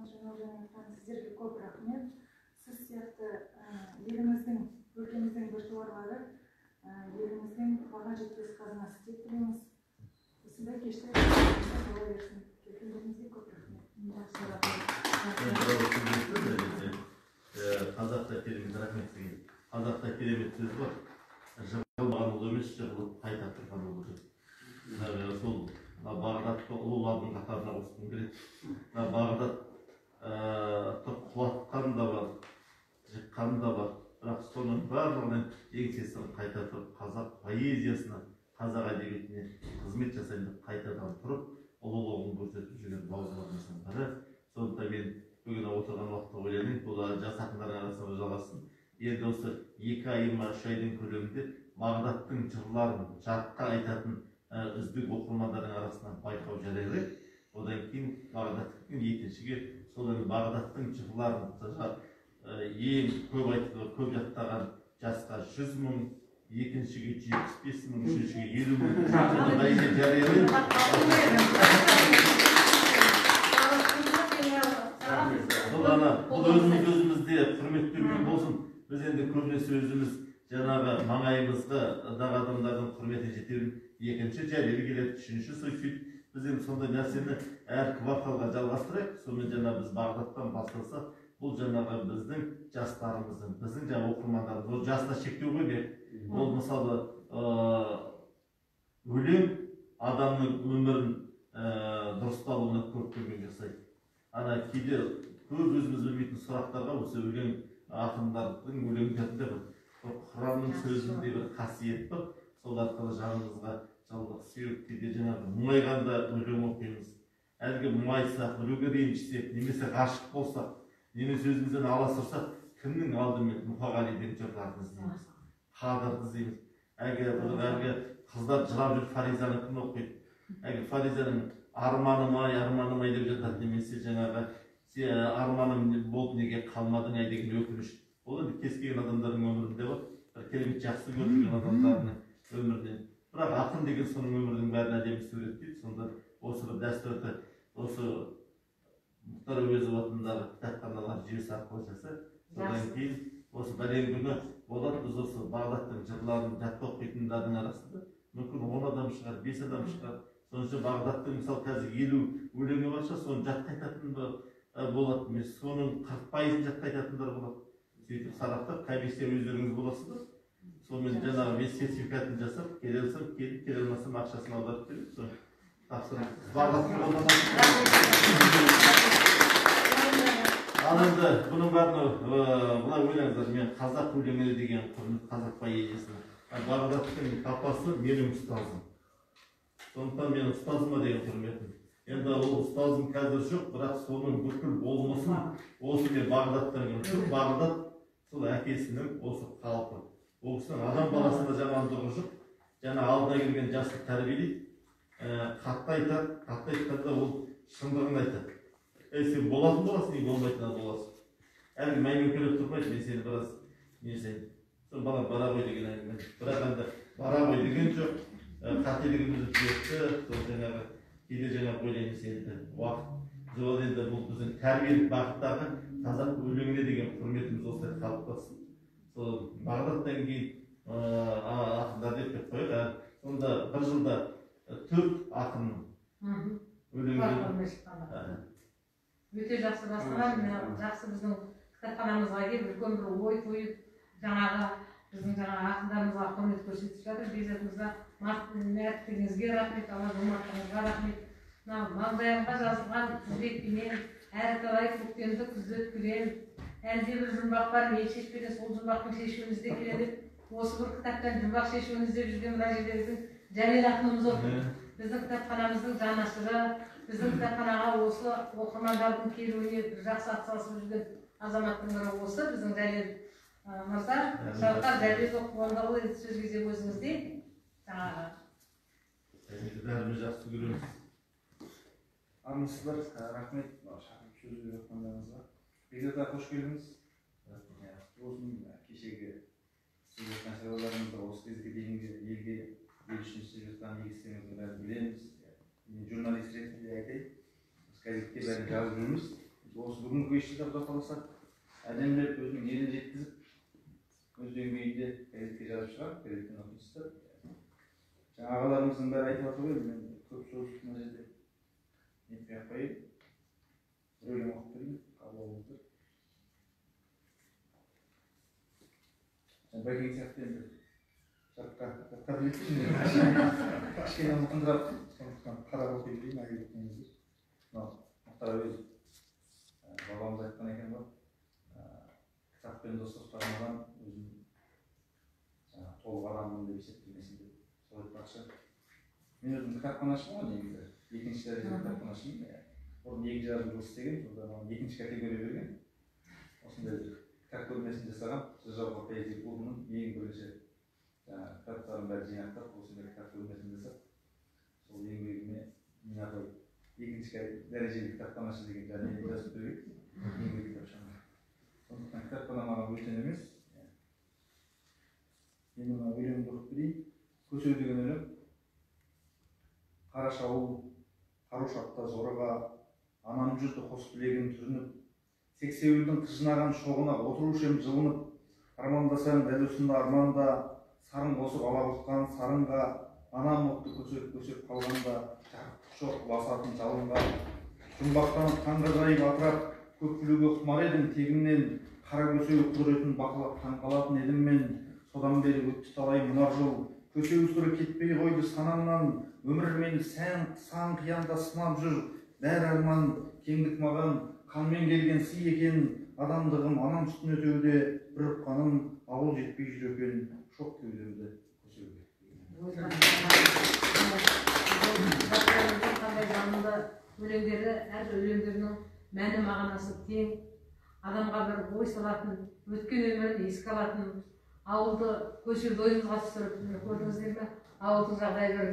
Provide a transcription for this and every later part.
Жаналжан ханым, сіздерге көп рахмет. Сіз сияқты еліміздің, өлкеміздің біртуарлары, еліміздің баға жетпес қазынасы деп білеміз. Осындай кештер бола берсін. Келгендеріңізге көп рахмет. Жақсы, рахмет. Қазақта керемет, рахмет сізге. Қазақта керемет сөз бар. Жығылмаған ұлы емес, жығылып қайта тұрған ұлы деп. Сол Бағдатты ұлылардың қатарына қосқым келеді. Бағдатты құлатқан да бар, жыққан да бар. Бірақ соның барлығынан еңсесін қайта тұрып, қазақ поэзиясына, қазақ әдебиетіне қызмет жасайын деп қайтадан тұрып, ұлылығын көрсетіп жүрген бауырларымыздың бірі. Сондықтан мен бүгін отырған уақытта ойланайын, бұл жас ақындардың арасында жалғасын. Енді осы 2 ай ма 3 айдың көлемінде Бағдаттың жырларын жатқа айтатын үздік оқырмандардың арасынан байқау жариялайық. Одан кейін Бағдаттың екіншіге, сол енді Бағдаттың жырларын ең көп айтып, көп жаттаған жасқа 100 мың, екіншіге 75 мың, үшіншіге 50 мың. Соны бәйге жариялайық. Бұл ана, бұл өзіміз өзімізде құрметтеумен болсын. Біз енді көбінесе өзіміз жаңағы маңайымызға дағы адамдардың құрметіне жетемін. Екінші Жәлел келеді, үшінші сөйтіп. Біз енді сондай нәрсені әр кварталға жалғастырайық. Сонымен жаңа біз Бағдаттан басталса, бұл жаңағы біздің жастарымыздың, біздің жаңа оқырмандарымыз, ол жасына шектеу қоймайық. Ол мысалы, өлең адамның өмірін дұрысталуына көп көмек жасайды. Ана кейде көп өзіміз білмейтін сұрақтарға осы өлең ақындардың өлеңдерінде бір Құранның сөзіндей бір қасиет бар. Сол арқылы жанымызға жылылық сеуіп, кейде жаңағы мұңайғанда өлең оқимыз. Әлгі мұңайсақ, біреуге ренжісек, немесе ғашық болсақ, немесе өзімізден аласұрсақ, кімнің алдымен Мұқағалидың жырларын іздейміз, Қадырды іздейміз. Әлгі қыздар жылап жүріп Фаризаны кім оқиды? Әлгі Фаризаның арманым ай, арманым ай деп жатады, немесе жаңағы арманым болып неге қалмадың ай деген өкініш. Ол енді кез келген адамдардың өмірінде бар, бір керемет жақсы көріп жүрген адамдардың өмірінен. Бірақ ақын деген соның өмірдің бәрін әдемі суреттейді. Сонда осы бір дәстүрді осы Мұхтар Әуезов атындағы кітапханалар жүйесі арқылы жаса. Содан кейін осы бәлен күні болады, біз осы Бағдаттың жырларын жатқа оқитындардың арасында мүмкін 10 адам шығар, 5 адам шығар. Сонша Бағдаттың мысалы қазір 50 өлеңі бар шығар, соны жатқа айтатындар болады, соның 40%-ын жатқа айтатындар болады. Сөйтіп сараптап, комиссия өздеріңіз боласыздар. Сонымен жаңағы мен сертификатын жасап, келе алсам, келіп, келе алмасам ақшасын аударып беремін, соны тапсырып. Бағдаттың қолынан. Ал енді бұның бәрін былай ойлаңыздар, мен қазақ өлеңіне деген құрмет, қазақ поэзиясына. Бағдаттың папасы менің ұстазым. Сондықтан менің ұстазыма деген құрметім. Енді ол ұстазым қазір жоқ, бірақ соның бүкіл болмысын осы мен Бағдаттан көрдім. Бағдат сол әкесінің осы қалпы. Ол кісінің адам баласында жамандығы жоқ. Жаңа алдына келген жасты тәрбиелейді, қатты айтады, қатты айтқанда ол шындығын айтады. Ей, сен болатын боласың, не болмайтын боласың. Әлгі мәймөңкелеп тұрмайды, мен сені біраз не жасайын. Сол балам бара ғой деген әңгіме. Бірақ енді бара ғой деген жоқ, қателігімізді түзетті, сол жаңағы кейде жаңағы ойлаймыз енді уақыт. Жоқ, енді бұл біздің тәрбиелік бағыттағы қазақ өлеңіне деген құрметіміз осылай қалыптассын. Сол Бағдаттан кейін ақындар деп қояйық. Сонда бір жылда 4 ақынның өлеңдері. Өте жақсы бастаған, жақсы біздің кітапханамызға келіп, үлкен бір ой тойып, жаңағы біздің жаңағы ақындарымызға құрмет көрсетіп жатыр. Бекзат мырза, мәрттігіңізге рахмет, алла жомарттығыңызға рахмет. Мына маңдайымға жазылған тізбекпенен әрталай көктемді күзді өткізген әлде бір жұмбақ бар, мен шешпеген сол жұмбақтың шешуін іздеп келеді. Осы бір кітаптан жұмбақ шешуін іздеп жүрген мына жерде біздің Жәлел ақынымыз отыр. Біздің кітапханамыздың жанашыры, біздің кітапханаға осы оқырмандардың келуіне бір жақсы атсалысып жүрген азаматтың бірі осы біздің Жәлел мырза. Шалқар Жәлелұлы Қуандықұлы, енді сөз кезегі өзіңізде. Жаңағы. Бәріміз жақсы көреміз. Армысыздар, рахмет шақырып сөз беріп жатқандарыңызға. Бекзат аға, қош келдіңіз. Болсын, кешегі істеп жатқан шаруаларыңызды осы кезге дейінгі елге, ел үшін істеп жатқан игі істеріңізді бәрін білеміз. Мен журналист ретінде айтайын, біз газетте бәрін жазып жүрміз. Осы бүгінгі кеште де Құдай қаласа әдемілеп өзінің елін жеткізіп, өз деңгейінде газетке жазып шығарып, газеттен оқисыздар. Жаңа ағаларымыздың бәрі айтып жатыр ғой, мен көп сөз мына жерде нетпей ақ қояйын. Бір өлең оқып берейін, қабыл алыңыздар. Бәкең сияқты енді жатқа білетін, кішкене ұмытыңқырап, сондықтан қарап оқи берейін, айып етпеңіздер. Мынау Мұхтар Әуезов бабамыз айтқан екен ғой, кітаппен достасқан адам өзін жаңағы толық адаммын деп есептемесін деп. Сол айтпақшы, мен өзім кітапханашымын ғой негізі, екінші дәрежелі кітапханашымын. Бұрын 2,5 жыл істеген, сонда маған екінші категория берген. Осындай бір кітап көрмесін жасаған Жыржалға поэзия клубының ең бірінші жаңағы кітаптарын бәрін жинақтап, осындай кітап көрмесін жасап, сол еңбегіме мен апай екінші дәрежелі кітапханашы деген және жазып берген еңбек кітапшама. Сондықтан кітапхана маған бөтен емес. Енді мына өлеңді оқып берейін. Көсеу деген өлең. Қараша ауыл, қару шақта зорыға, анам жүрді қос білегін түрініп, сексеуілдің қыжынаған шоғына отырушы ем жылынып, армандасаң дәл осында арманда, сарын қосып алабұртқан сарынға, анам отты көсеп көсеп қалғанда, жарықтық шоқ басатын жалынға, жұмбақтанып таңғажайып атырап, көк күлуге құмар едім тегімнен, қара көсеу құдіретін бақылап таңқалатын едім мен. Содан бері өтті талай мұнар жыл, көсеу сыры кетпей қойды санамнан, өмір мені сан қиянда сынап жүр, бәрі арман, кеңдік маған, қанмен келген сый екен, адамдығым анам сүтін өтеуде, бір ұққаным ауыл жетпей жүр екен, шоқ кеудемді көсеуге. Қандай жанды өлеңдері, әрбір өлеңдерінің мәні мағынасы тең, адамға бір ой салатын, өткен өмірін еске алатын, ауылды көшеуді ойымызға түсіріп, көрдіңіздер ме, ауылдың жағдайы бір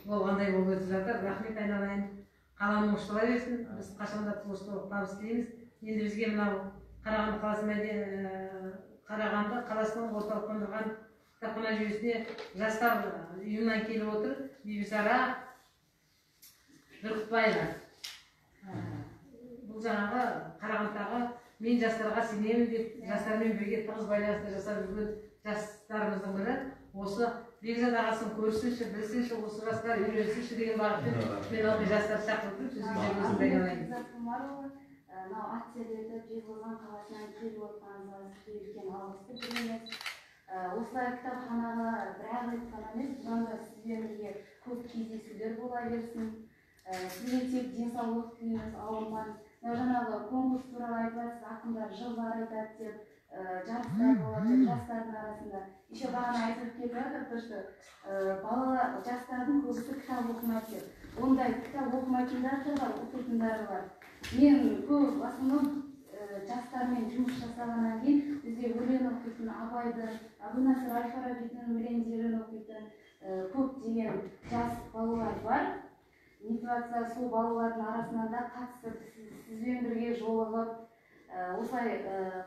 болғандай болып өтіп жатыр. Рахмет айналайын, қаламың ұштала берсін, біз қашанда творчестволық табыс тілейміз. Енді бізге мынау Қарағанды қаласы Қарағанды қаласының орталықтандырған кітапхана жүйесіне жастар ұйымынан келіп отыр Бибісара Бүркітбаева. Бұл жаңағы Қарағандыдағы мен жастарға сенемін деп жастармен бірге тығыз байланыста жасап жүрген жастарымыздың бірі. Осы Бекзат ағасын көрсінші, білсінші, осы жастар үйренсінші деген бағытпен мен ылғи жастарды шақырып тұрмын, сөзіңізге өзім айналайын. Бекзат Омарұлы, мынау ат терлетіп Жезқазған қаласынан келіп отқаныңызға сізге үлкен алғыс білдіреміз. Осылай кітапханаға бір-ақ рет қана емес, бұдан да сізбен бірге көп кездесулер бола берсін. Сізге тек денсаулық тілейміз, ауырмаңыз. Мынау жаңағы конкурс туралы айтып жатсыз, ақындар жырлар айтады деп, жарыстар болады деп жастардың арасында. Еще бағана айтып кетіп жатыр, то что балалар, жастардың көбісі кітап оқымайды деп. Ондай кітап оқымайтындар да бар, оқитындар да бар. Мен көп в основном жастармен жұмыс жасағаннан кейін бізде өлең оқитын, Абайды, Әбу Насыр әл-Фарабидің өлеңдерін оқитын көптеген жас балалар бар. Нетіп жатса, сол балалардың арасынан да қатысып, сізбен бірге жолығып, осылай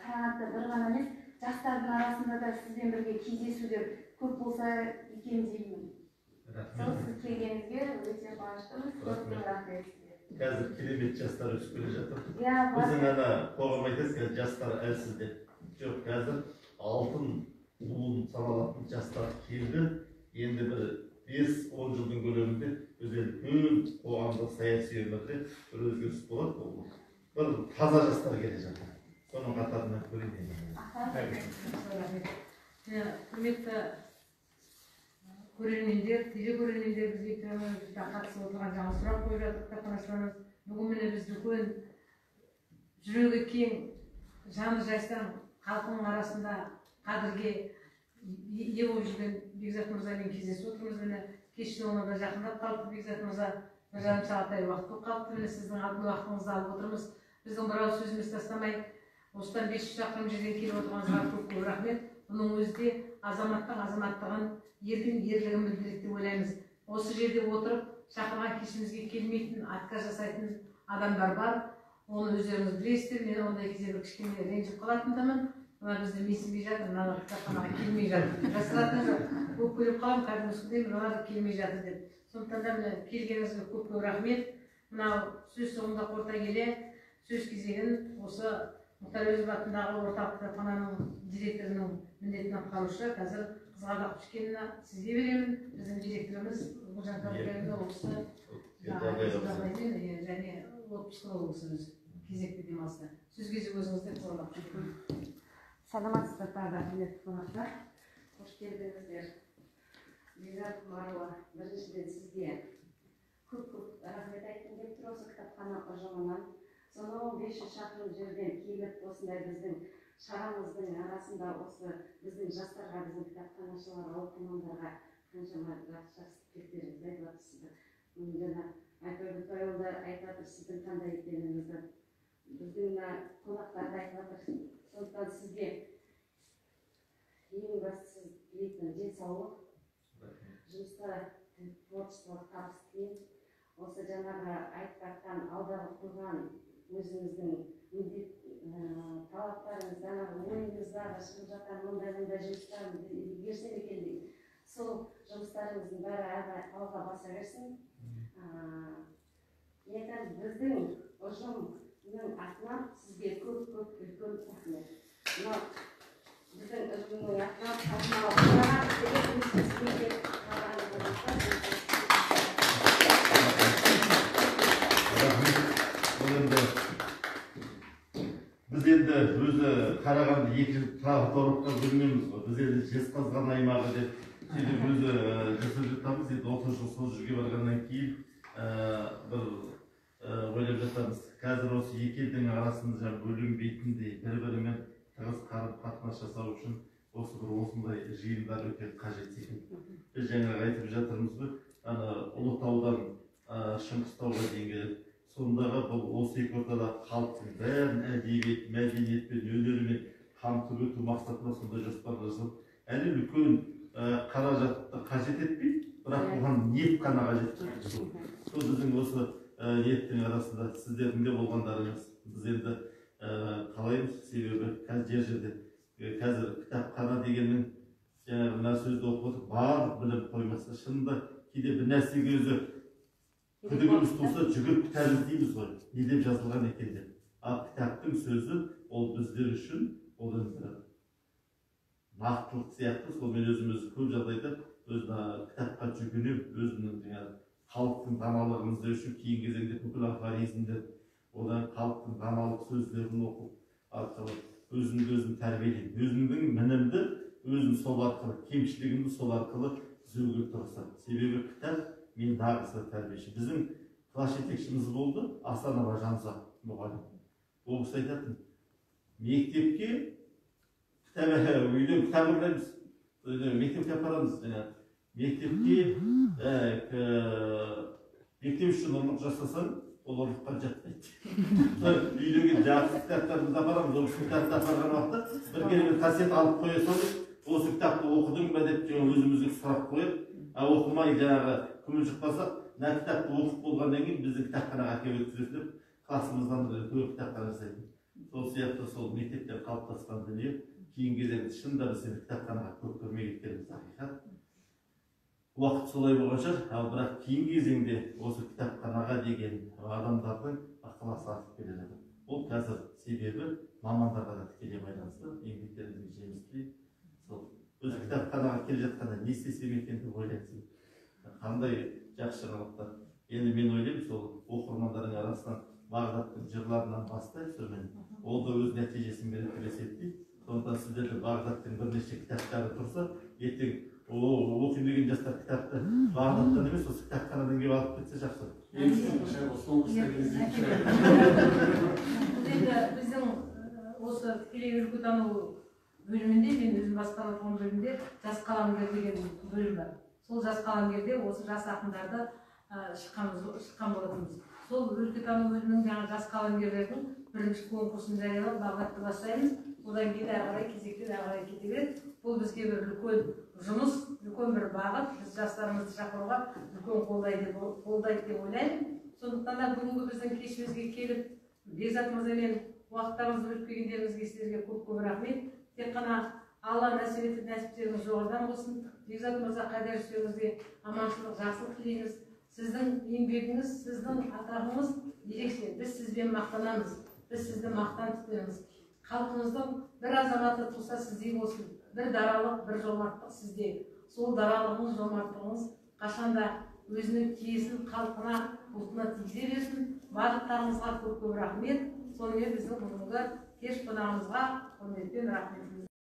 Қарағандыда бір ғана емес, жастардың арасында да сізбен бірге кездесулер көп болса екен деймін. Сол сіз келгеніңізге өте қуаныштымыз. Көп көп рахмет сізге. Қазір керемет жастар өсіп келе жатыр. Иә, бар. Біздің ана қоғам айтады, қазір жастар әлсіз деп. Жоқ, қазір алтын буын саналатын жастар келді. Енді бір 5-10 жылдың көлемінде біз енді көп қоғамдық саяси өмірде бір өзгеріс болады. Ол бір таза жастар келе жатыр. Соның қатарынан көрейін енді. Рахмет. Құрметті көрермендер, телекөрермендер, бізге қатысып отырған жаңа сұрақ қойып жатыр кітапханашыларымыз. Бүгін міне біз үлкен, жүрегі кең, жаны жайсаң халқының арасында қадірге ие болып жүрген Бекзат мырзамен кездесіп отырмыз. Міне кеш соңына да жақындап қалыпты Бекзат мырза, 1,5 сағаттай уақыт болып қалыпты. Міне сіздің алтын уақытыңызды алып отырмыз. Біздің бір ауыз сөзімізді тастамай, осыдан 500 шақырым жерден келіп отырғаныңызға көп көп рахмет. Бұның өзі де азаматтың азаматтығын, ердің ерлігін білдіреді деп ойлаймыз. Осы жерде отырып шақырған кешімізге келмейтін, отказ жасайтын адамдар бар. Оны өздеріңіз білесіздер. Мен ондай кезде бір кішкене ренжіп қалатындамын. Мына бізді менсінбей жатыр, мыналар кітапханаға келмей жатыр. Жасыратын жоқ, өкпелеп қаламын, кәдімгі мыналар келмей жатыр деп. Сондықтан да міне келгеніңізге көп көп рахмет. Мынау сөз соңында қорыта келе Сөз кезегін осы Мұхтар Әуезов атындағы орталық кітапхананың директорының міндетін атқарушы қазір Қызғалдақ Пішкенина сізге беремін. Біздің директорымыз Гүлжан Кәміловна, ол кісі жағдаймен және отпускта ол кісі өзі кезекті демалыста. Сөз кезегі өзіңізде, Қызғалдақ Пішкенина. Саламатсыздар тағы да, құрметті қонақтар, қош келдіңіздер. Бекзат Құмарұлы, біріншіден сізге көп-көп рахмет айтқым келіп тұр осы кітапхана ұжымынан. Сонау 500 шақырым жерден келіп, осындай біздің шарамыздың арасында осы біздің жастарға, біздің кітапханашыларға, оқырмандарға қаншама жақсы тілектеріңізді айтып жатырсыздар. Жаңа Айтай Бітбайұлы да айтып жатыр сіздің қандай екеніңізді, біздің мына қонақтар да айтып жатыр. Сондықтан сізге ең бастысы тілейтінім денсаулық, жұмыста творчестволық табыс тілеймін. Осы жаңағы айтып жатқан алдағы қойған өзіңіздің міндет талаптарыңыз, жаңағы ойыңыздағы шығып жатқан мындай жұмыстар берсем екен деген сол жұмыстарыңыздың бәрі алға баса берсін. Мен айтамын, біздің ұжымның атынан сізге көп-көп үлкен рахмет. Мынау біздің ұжымның атынан біз енді өзі Қарағанды екі жыл торапқа бөлмейміз ғой. Біз енді Жезқазған аймағы деп сөйтіп өзі жасап жатамыз. Енді 30 жыл сол жерге барғаннан кейін бір ойлап жатамыз. Қазір осы екі елдің арасында бөлінбейтіндей бір-бірімен тығыз қарым-қатынас жасау үшін осы бір осындай жиындар өте қажет секілді. Біз жаңағы айтып жатырмыз ғой, ана Ұлытаудан Шыңғыстауға дейін келеді. Сондағы бұл осы екі ортада халықтың бәрін әдебиет, мәдениетпен, өнермен қамтып өту мақсатында сондай жоспарлар жасалып, әлі үлкен қаражатты қажет етпейді, бірақ оған ниет қана қажет. Сол біздің осы ниеттің арасында сіздердің де болғандарыңыз біз енді қалаймыз. Себебі қазір жерде қазір кітапхана дегеннің жаңағы мына сөзді оқып отырып барлық білім қоймасы. Шынында кейде бір нәрсеге өзі күдігіміз туса жүгіріп кітап іздейміз ғой, не деп жазылған екен деп. Ал кітаптың сөзі ол біздер үшін ол енді нақтылық сияқты. Сол мен өзім өзі көп жағдайда өз кітапқа жүгінемін, өзімнің жаңағы халықтың даналығын іздеу үшін. Кейінгі кезеңде бүкіл афоризмдер, одан халықтың даналық сөздерін оқып арқылы өзімді өзім тәрбиелеймін, өзімнің мінімді өзім сол арқылы, кемшілігімді сол арқылы түзеуге тырысамын. Себебі кітап мен нағыз тәрбиеші. Біздің класс жетекшіміз болды Асанова Жанұзақ мұғалім. Ол кісі айтатын, мектепке кітап, үйден кітап ұрлаймыз, мектепке апарамыз, жаңағы мектепке мектеп үшін ұрлық жасасаң, ол ұрлыққа жатпайды. Үйдегі жақсы кітаптарымызды апарамыз, ол кісі кітапты апарған уақытта бір керемет қасиет алып қоя салып, осы кітапты оқыдың ба деп өзімізге сұрақ қойып, оқымай жаңағы көңіл шықпасақ, мына кітапты оқып болғаннан кейін бізді кітапханаға әкеліп өткізесің деп классымыздан көп кітапхана жасайтын. Сол сияқты сол мектептен қалыптасқан дүние кейінгі кезеңде шынында біз енді кітапханаға көп кірмей кеткеніміз ақиқат. Уақыт солай болған шығар, ал бірақ кейінгі кезеңде осы кітапханаға деген адамдардың ықыласы артып келе жатыр. Ол қазір себебі мамандарға да тікелей байланысты. Еңбектеріңізге жеміс тілеймін. Сол өзі кітапханаға келе жатқанда не істесем екен деп ойлайсың, қандай жақсы жаңалықтар. Енді мен ойлаймын, сол оқырмандардың арасынан Бағдаттың жырларынан бастайық, сонымен ол да өз нәтижесін береді деп есептеймін. Сондықтан сіздерде Бағдаттың бірнеше кітаптары тұрса, ертең оқимын деген жастар кітапты Бағдаттан емес, осы кітапханадан келіп алып кетсе жақсы. Бұл енді біздің осы тікелей өлкетану бөлімінде, мен өзім басқарып отырған бөлімде жас қаламгер деген бөлім бар. Сол жас қаламгерде осы жас ақындарды шыққан болатынбыз. Сол өлкетану бөлімінің жаңа жас қаламгерлердің бірінші конкурсын жариялап Бағдатты бастаймыз. Одан кейін әрі қарай кезектен әрі қарай кете береді. Бұл бізге бір үлкен жұмыс, үлкен бір бағыт. Біз жастарымызды шақыруға үлкен қолдайды деп ойлаймын. Сондықтан да бүгінгі біздің кешімізге келіп Бекзат мырзамен уақыттарыңызды бөліп келгендеріңізге сіздерге көп-көп рахмет. Тек қана Алла нәсіп етіп, нәсіптеріңіз жоғарыдан болсын. Бекзат мырза, қайда жүрсеңіз де аманшылық, жақсылық тілейміз. Сіздің еңбегіңіз, сіздің атағыңыз ерекше. Біз сізбен мақтанамыз. Біз сізді мақтан тұтамыз. Халқымыздың бір азаматы туса сіздей болсын, бір даралық, бір жомарттық сізде. Сол даралығыңыз, жомарттығыңыз қашанда өзінің киесін халқына, ұлтына тигізе берсін. Барлықтарыңызға көп көп рахмет. Сонымен біздің бүгінгі кеш қонағымызға құрметпен рахметіміз.